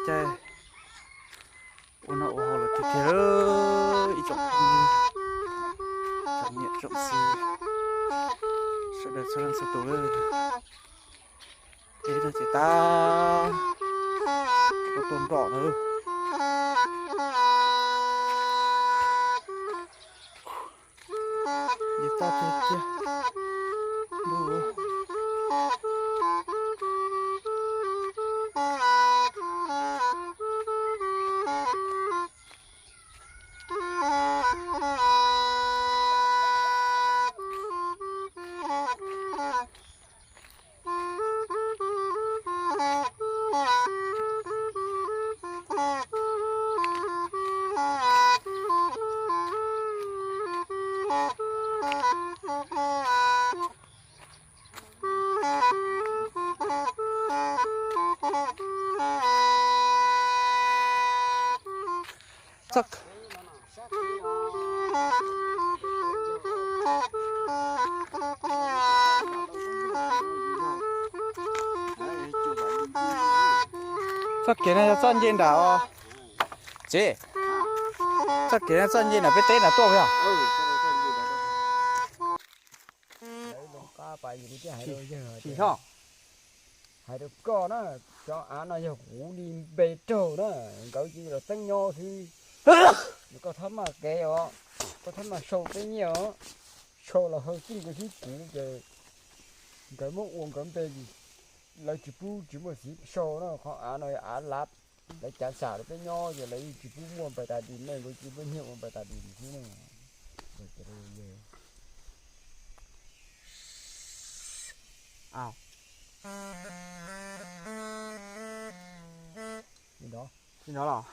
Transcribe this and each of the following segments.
caij ua noj ua haus los tiag tiag, ib tsoom phooj ywg, tsoom niam tsoom txiv, sawv daws txhua leej txhua tus lawm. Peb no ces tab tom tuaj nroj lawm. Nce toj tiag tiag. Txoj, txoj kev no yog txoj nce nram os. Txiv, txoj kev no txoj nce nram peb teb nram tuaj puas yog? Hais rau koj na, cov av no yog kuv li npe raug na, nkawd cia li los txeeb nyob xwb. Koj txhob maj kev os, koj txhob maj sau peb nyiaj os. Sau los hawg txij nkawd xwb, kuv ces nkawd muab ua nkawd npe, lawv tsis pub tsis muaj txiv sau na. Qhov av no av lav, lawv cav xam rau peb nyob ces lawv yeej tsis pub muaj npais tas dim ne, nkawd cia li muab nyiag ua npais tas dim xwb na. Li nrov, li nrov los,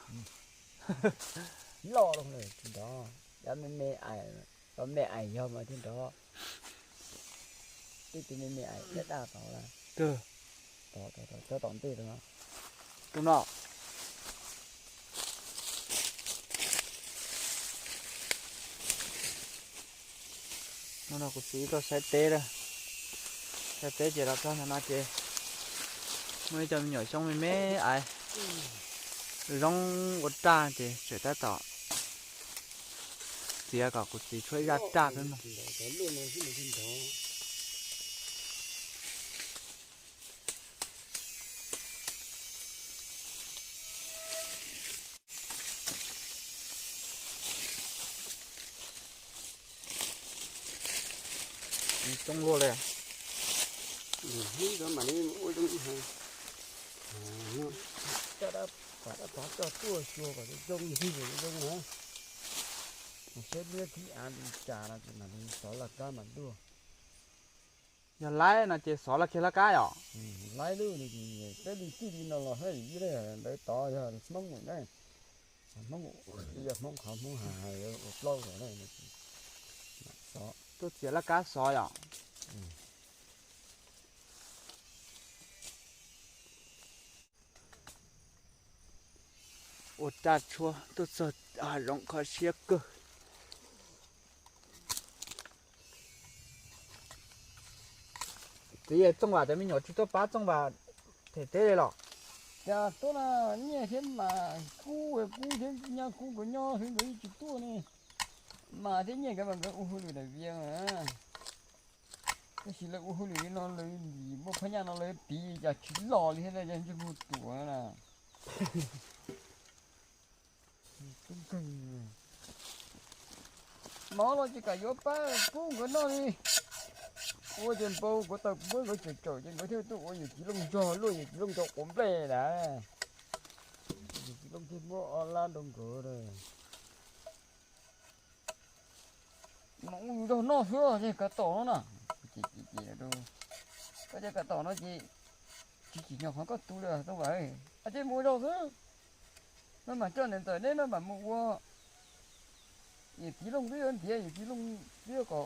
loj loo lawm li nrov. Cov me me ais, cov me ais yog mas thiaj nrov. Twb tias me me ais daj daj tod lawm. Tod, tod, tod, cov tom ntej tod no. Tus no. Hnub no kuv txiv tuaj saib teb lawm. Saib teb ces los txog ntawm no ces muaj ib co me nyuam xyoob me me ais zoo ua raj ces tseem tab tom txiav kom kuv txiv tshuab ib zaj raj peb mus. Coob luaj li. Hnub ntawd mam li ua zoo ib hais. Coj dab, kom dab pov coj tuaj xyuas kom zoo zoo na. Saib liab thib av li cas no ces mam li xov laj kab mam tuaj. Yog laib no ces xov los kiag laj kab yom? Laib lub, peb li txij li no los haj yam ib leeg ntawd tod yog Hmoob na. Hmoob, yog Hmoob qhov Hmoob hais ua plaub lawm. Xov, tuaj txiav laj kab xov yom? Ua raj tshuab tuaj txog hav zoov kho siab kawg. Txiv, Txooj Vam cov me nyuam tsis tuaj pab Txooj Vam them teb li los? Cas tuaj na, nyiaj thiab mas kub, kub thiab nyab kub nkawd nyob xwb nkawd yeej tsis tuaj ne. Mas thiab nyiaj nkawd mas nkawd ua hauj lwm daim vias mas. Tab sis lawv ua hauj lwm li no lawv muaj phab nyaj no lawv piv cas tsis los li thiab, ntsej muag tuam na. Mov los ces kam yuav pab pub nkawd noj li. Ua ces npau kuv tau muab nkawd tseem tsawm ces nkawd thiaj tuaj ua yawm txiv Looj zog luaj, yawm txiv Looj cov quav nplej na. Yawm txiv Looj thiaj muab ob lab rau nkawd. Mas ua yus zog noj xwb ces kav tom no na. Ces, ces, ces, koj ces kav tom no ces tsis tsim nyog qhov koj tu li Txooj Vam, a ces mus ua zog xwb. Maj mam coj niam ntxawm neb maj mam mus ua. Yawm txiv Looj twb yuav ntiav, yawm txiv Looj twb yuav kom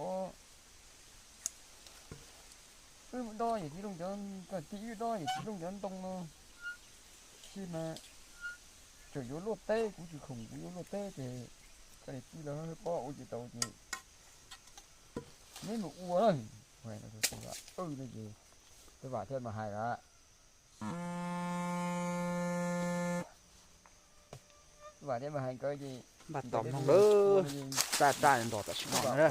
wb do yawm txiv Looj cov, kom tij wb do yawm txiv Looj cov ntoo no. Sis mas tseem yuav luaj teb, kuv tsis khoom kuv yuav luaj teb ces koj niam tij lawv pob ua tsis tau ces neb mus ua na. Ces Txooj Vam thiaj mas hais lawm. Npaj tos mloog lawm, txaj txaj ntos tam sim no na.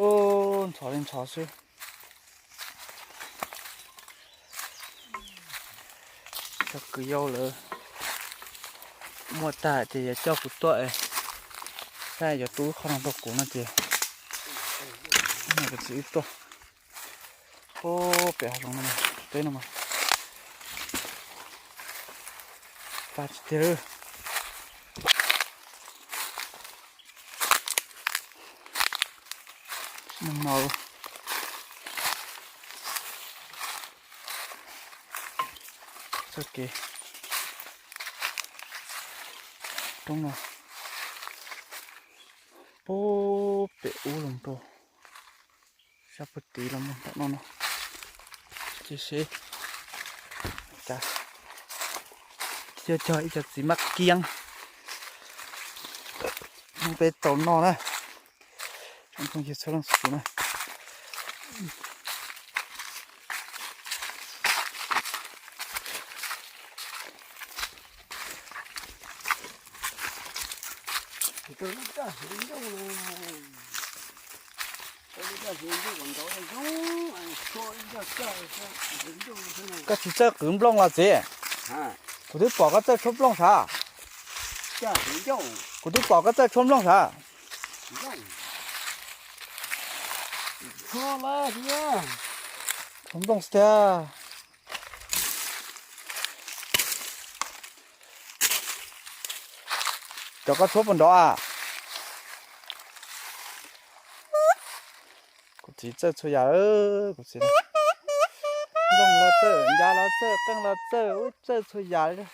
Ub, ntxhov li ntxhov xwb. Cov kwv yau lawv muaj tag ces yuav coj kuv tuaj es, saib yuav tu ib qho no rau kuv no ces, no kuv txiv wb tuaj. Ub, pem hav zoov no, teb no mas tag tsis tiag li. Neeg no txoj kev roob no, pub pem ub los rau sab puag tid los mus tom no no. Ces seb, cas cog ib co txiv mab kiab peb tau noj na. Phooj ywg txhua leej txhua tus na. Koj tsis txawj qwv nplooj los txiv? Kuv twb pom koj txawj tshuab nplooj sav. Kuv twb pom koj txawj tshuab nplooj sav. Tshuab nplooj tiag. Cov koj tshuab puas nrov a? Kuv txiv txawj txhua yam, kuv txiv. Nplooj los txawj, ncas los txawj, qeej los txawj, ub txawj txhua yam li.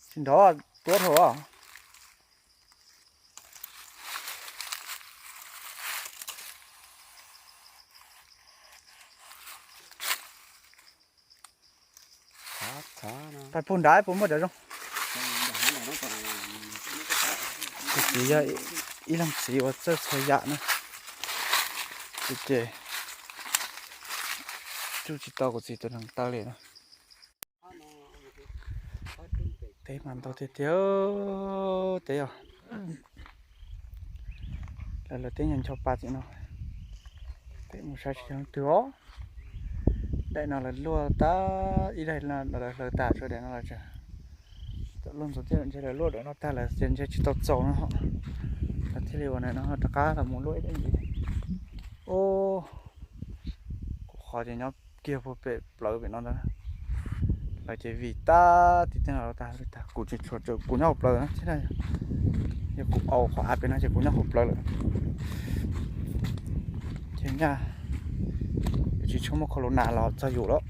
Tsis nrov, tuab dhau. Pais puag nrad puas muaj cov zoo. Kuv txiv yog ib leeg txiv uas txawj txhua yam na, ces, ces tsuj tsis tau kuv txiv tus neeg taw li na. Teb mas ntau tiag tiag, teb os. Lawv lawv teb nyob ncho pa tim no, peb mus saib tsis yog leej twg os. Daim no lawv luaj tag, ib daim no lawv hlawv tag, tshuav daim no lawv tseem, tam luaj ntxuav thiab, ntshe lawv luaj daim no tag lawm ces ntshe tsis tau txaus no. Lawv thiaj li ua no rov qab los mus luaj ib daim ntxiv. Ub, kuv qhov ces nyob kiag puag pem plawv pem no ntag. Lawv ces vim tag tim tej no los tag, kuv ces tshuav kuv nyob hauv plawv na thiab. Yog kuv au qhov av pem no ces kuv nyob hauv plawv lawm. Ces nyaj tsis tshua muaj khau lus nas los txog yus lawm.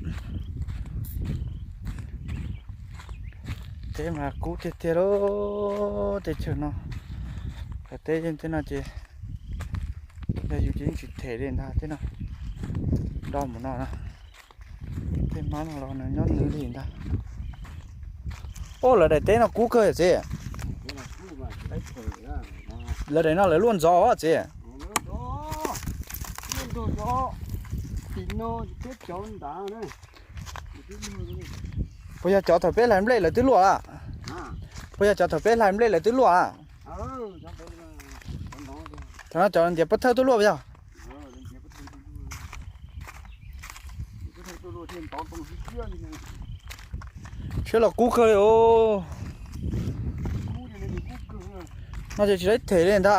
Teb mas kub tiag tiag lauj, teb chaws no. Cov teb yeej tej no ces yog yus ces yeej tsis them li ntag tej no. Do mus no na, tej mab no los nws nyob nws li ntag. Ub, lawv daim teb no kub kawg txiv. Lawv daim no lawv luaj ntxov txiv. Puas yog cov thaum peb hlais nplej lawv twb luaj a? Puas yog cov thaum peb hlais nplej lawv twb luaj a? Thaum no cov ntiav pov thawj twb luaj puas yog? Siab los kub kawg li os. No ces tsis laib them li ntag.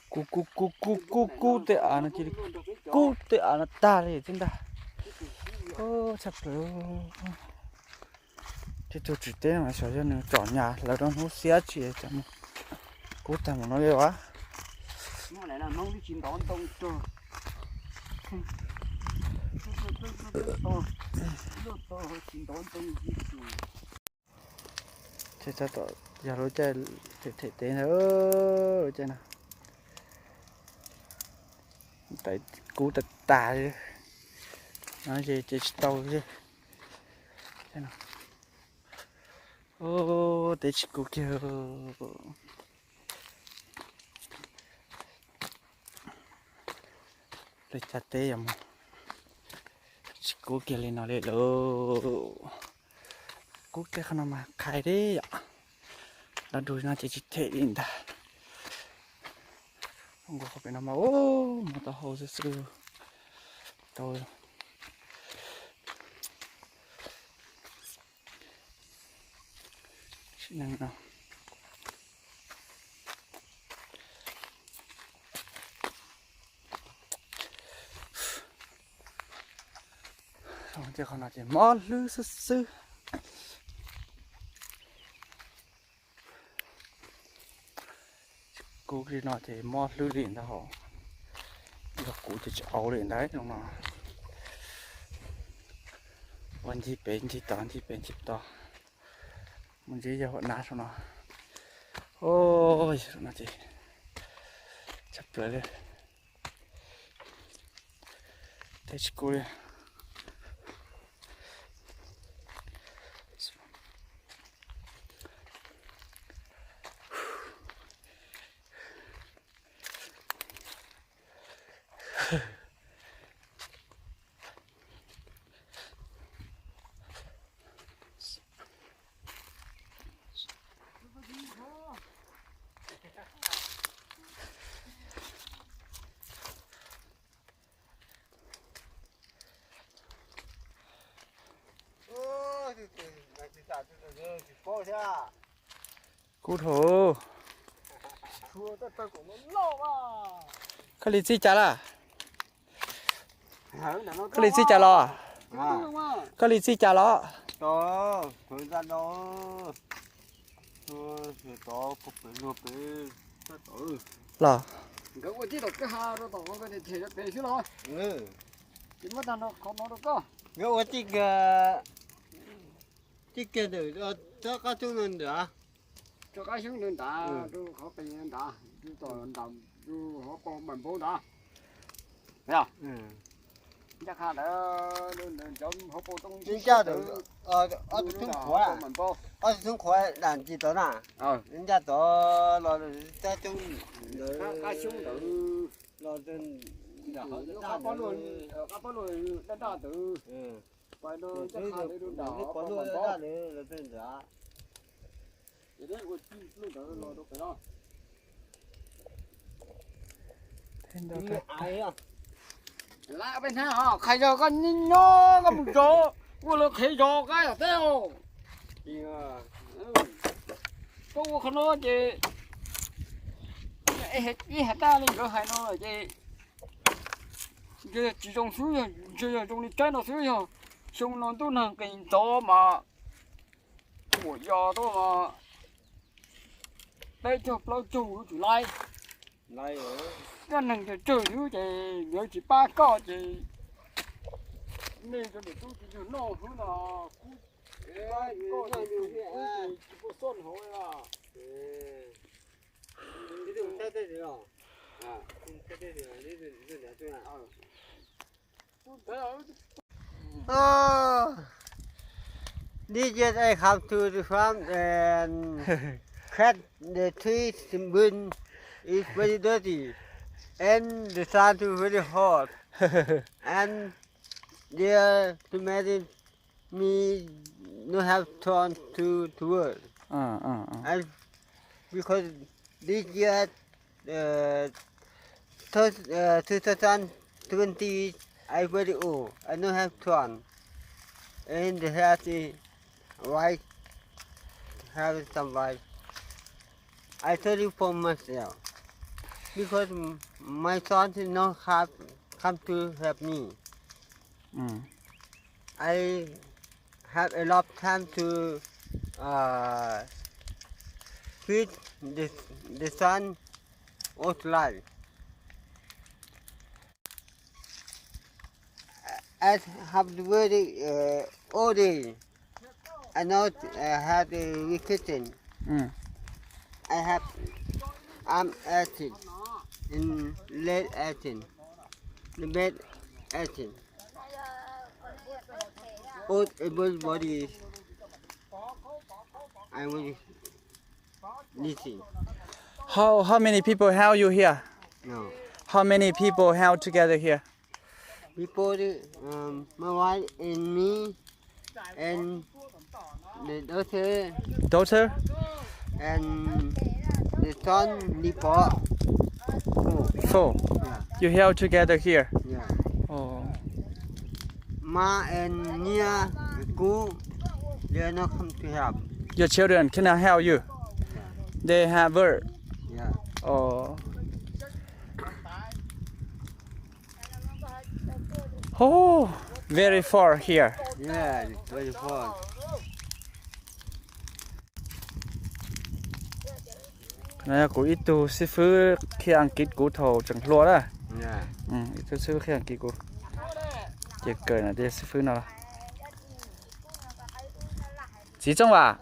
Kub kub kub kub kub kub tej av no cia li kub tej av no tag li xwb ntag. Tshaj plaws. Tej tug tsis teb mas xyov yog nws tsom nyas hlawv rau hnub xiab tsis cov mus kub tag mus no li as. Ces tab tom yog lub caij them them teb ntag, lub caij no kub tag tag li no ces ces tsis tau li. Ub, teb tsis kub kiag. Li cas teb yuav mus tsis kub kiag li no li lauj. Kub tej qhov no mas qhais li yom. Dab dug no ces tsis them li ntag. Nkaus qhov pem no mas ub, mus tau hauv xwb xwb. Tau sim neej no. Ces qhov no ces mob hlwb xwb xwb. Kub li no ces mob hlwb li ntag hos. Yog kuv ces tsis au li ntag no. Ua ncig pem ncig tod ncig pem ncig tod. Mus ntsia yog hua nav saum no. Oj, no ces tshaj plaws li. Teb tsis kub li. Kub dhau. Koj li txij cas lawm? Koj li txij cas los? Koj li txij cas los? Los. Ces muab tag nrho qhov no rau koj. Nkawd ua tij kiag, tij kiag ntawm tsob qab xyoob ntawd ntag. Tsob qab xyoob ntawd ntag, rau qhov qis ntag, rau tom ntawm, rau hauv paus Npam Npaub ntag. Ncaj qha ntawd, ncaj ob tug thoob qhuav, ob tug thoob qhuav dam ntsis tod na. Ncaj tod los tsob xyoob ntawd, los qab pob luaj daj daj ntawd. Pais rau ncaj qha ntawd rau nram hauv paus Npam Npaub. Lab peb hnab, qhia zog koj nyob koj mus zov, ua lawv qhia zov koj yog teb os. Koj ua qhov no ces ib hais dab li nkawd hais no ces ntshe yog tsis zoo xwb, ntshe yog zoo li tsaib no xwb, yog xyoo no ntuj nag nqis ntxov mas kuam yos tuaj mas peb caug plaub caug yuav tsum laib. Koj neeg tsawg tsawg xwb ces yuav tsis pab koj ces nej cov niam tub tsis yog noj xwb no, kub pab koj ces tsis pub xoj hauv. Oh, this year I come to the farm and cut the tree, the wind is very dirty, and the sun is very hot, and there to manage me no have time to, to work. And because this year, uh, thou-, uh, two thousand twenty, I very old. I don't have time. And the health is right. Have some right. I sorry for myself because m-, my son is not have come to help me. I have a lot of time to, uh, feed the, the son of life. I have the very, uh, old day. I not, uh, have a vacation. I have arm accident and leg accident, the bed accident. All everybody, I will listen. How, how many people help you here? No. How many people help together here? People, um, my wife and me and the daughter. Daughter? And the son, Li Pov. Four. Four. Yeah. You help together here? Yeah. Oh. Ma and Nia, Ku, they are not come to help. Your children cannot help you? Yeah. They have work? Yeah. Oh. Oh, very far here. Yeah, very far. No yog kuv ib tug xib fwb qhia Askiv kuv thaum tseem hluas na. Ib tug xib fwb qhia Askiv kuv. Ces kawm no tej xib fwb no. Txiv Txooj Vam,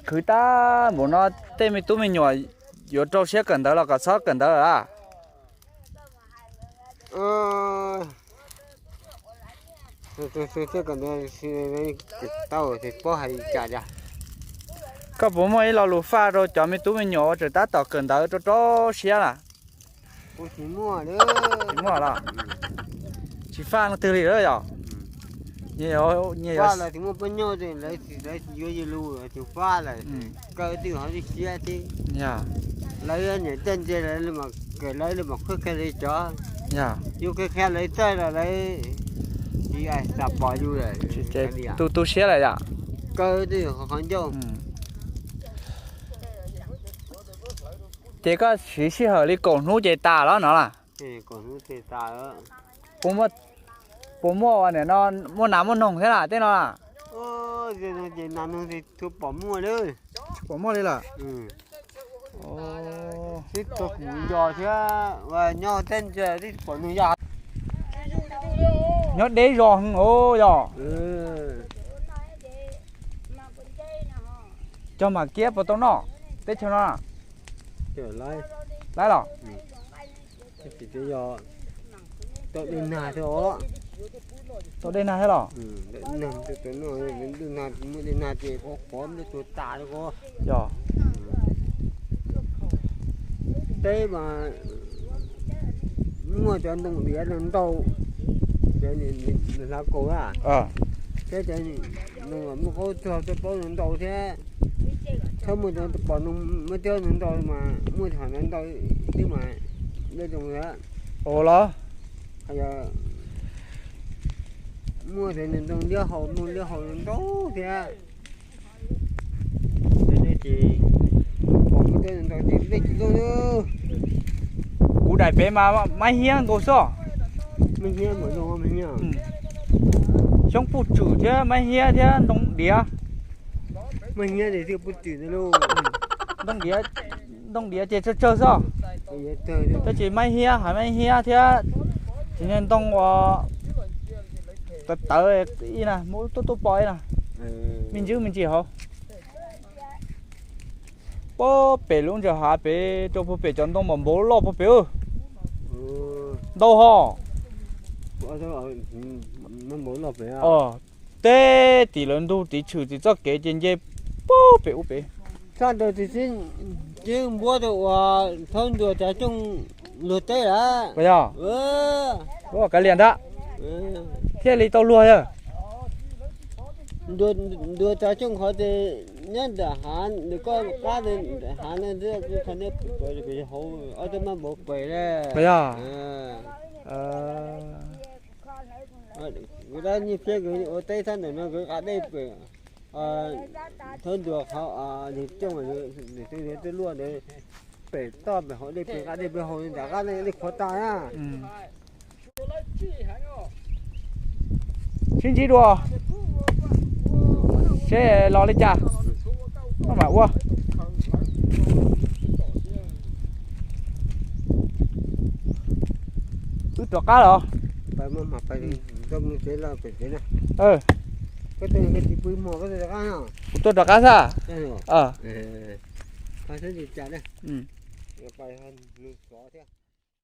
khwv tag npaum no tej me tub me nyuam yuav rau siab kawm ntawv los kom txhob kawm ntawv lawm a? Koj puas muaj ib lo lus faj rau cov me tub me nyuam uas tseem tab tom kawm ntawv rau rau siab lawm? Tsis muaj los? Tsis faj leej twg li lawm yom? Faj los tsis muaj poj nyob, lawv tsis yuav yus lus tsis faj lawm. Kaw twb ho li siab thiab. Lawv niam tej ntse lawv, lawv mam qhia li cov, yus qhia qhia lawv txawj los lawv tsis xav pom yus lawm. Tu tu siab lawm yom? Kaw twb qhov ncauj. Ces koj siv sij hawm li kaum hnub ces tas los no las? Puas muaj, puas muaj ua nim no muaj nas muaj noog thiab las tej no las? Ces nas noog ces tsis pom muaj li. Tsis pom muaj li lawm. Tib tug kuv yos thiab uas nyob tej ntsa tib pom nws yos. Nyob deb zos os yog. Cog mam kiab puas tau noj teb chaws no? Laib los? Tau dej nag thiab os. Tau dej nag thiab los? Muaj dej nag ces qhuav qhuav nplej tuag tas li ko. Yog. Teb mas muaj cov ntoo diav no ntau, cov hlav kaus a, thiab cov ntoo muaj qaub txog tuaj plaub no ntau thiab. Txhob muaj cov pom no muaj tiab no ntau mas muaj cov ntoo ntau xwb mas nplej zoo thiab. Ua los? Yog muaj cov ntoo liab hau, ntoo liab hau no ntau thiab. Ces pom muaj tiab no ntau ces nplej tsis zoo. Kuv daim pem mas maiv hiab nkaus xwb. Maiv hiab mas zoo maiv hiab. Xyoob puj tswm thiab maiv hiab thiab ntoo diav. Maiv hiab ces thiaj puj tswm ntag lauj. Ntoo diav, ntoo diav ces tsawg tsawg xwb. Tab sis maiv hiab, hais maiv hiab thiab txiv niag ntoo uas tawv tawv ib na, muab tuaj tuaj pom ib na, me ntsis me ntsis hauv. Puag pem lub ntsaum hav pem rau puag pem cov ntoo npaum npaum loj puag pem. Ntau hos. Teb tim lawv ntug tiv tshwm tim txoj kev ces nce puag pem ub pem. Txaj ntawd tis xib ntsib npuab rau uas thaub ntuas tsav cooj luag teb lawm. Yog, kav liam ntag. Thiaj li tau luag yog. Ntuas tsav cooj qhov tes nyob ntawm hav ntawm koj qab ntawm hav no xwb, qhov neb pem hauv ob tug maj npaum pem le. Yog. Kuv dab nyiaj phiab nkawd ua teb txhob ntawm no nkawd nqa dej pem, thaub ntuas qhov ntug cooj, ntug cooj twb luaj ntawd, pem toj pem hauv dej pem nqa dej pem hauv nram qab dej qhuav tas na. Sib ntsib dua, seb los li cas, maj mam ua. Wb rov qab los. Kuv tuaj rov qab xwb.